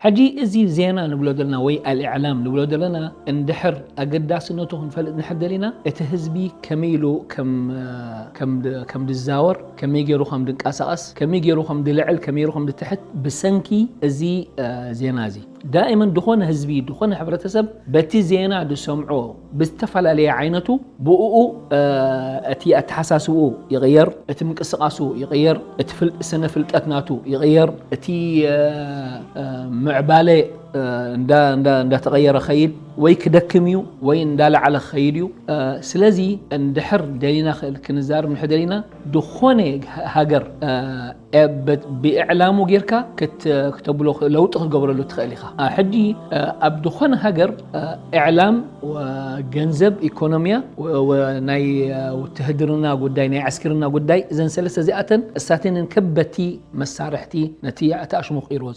ሕጂ እዚ ዜና ንብሎ ዘለና ወይ ኣልእዕላም ንብሎ ዘለና እንድሕር ኣገዳስነቱ ክንፈልጥ ንሕር ደሊና፣ እቲ ህዝቢ ከመይ ኢሉ ከም፣ ከም፣ ከም ድዛወር፣ ከመይ ገይሩ ከም ድንቀሳቐስ፣ ከመይ ገይሩ ከም ድልዕል፣ ከመይ ገይሩ ከም ድትሕት ብሰንኪ እዚ ዜና እዚ። ዳእመን ድኾነ ህዝቢ፣ ድኾነ ሕብረተሰብ በቲ ዜና ድሰምዖ ብዝተፈላለየ ዓይነቱ ብእኡ እቲ ኣተሓሳስብኡ ይቕየር፣ እቲ ምንቅስቃሱ ይቕየር፣ እቲ ፍል-፣ ስነ ፍልጠት ናቱ ይቕየር፣ እቲ ምዕባለ እንዳተቐየረ ኸይድ ወይ ክደክም እዩ ወይ እንዳለዓለ ኸይድ እዩ። ስለዚ እንድሕር ደሊና ክንዛርብ ንሕደሊና ድኾነ ሃገር ብእዕላሙ ጌርካ ክተብሎ ለውጢ ክትገብረሉ ትኽእል ኢኻ። ሕጂ ኣብ ዝኾነ ሃገር እዕላም ገንዘብ፣ ኢኮኖሚያ፣ ናይ ውትህድርና ጉዳይ፣ ናይ ዕስክርና ጉዳይ፣ እዘን ሰለስተ እዚኣተን እሳተንን ከበቲ መሳርሕቲ ነቲ ኣሽሙቕ ኢርዎ።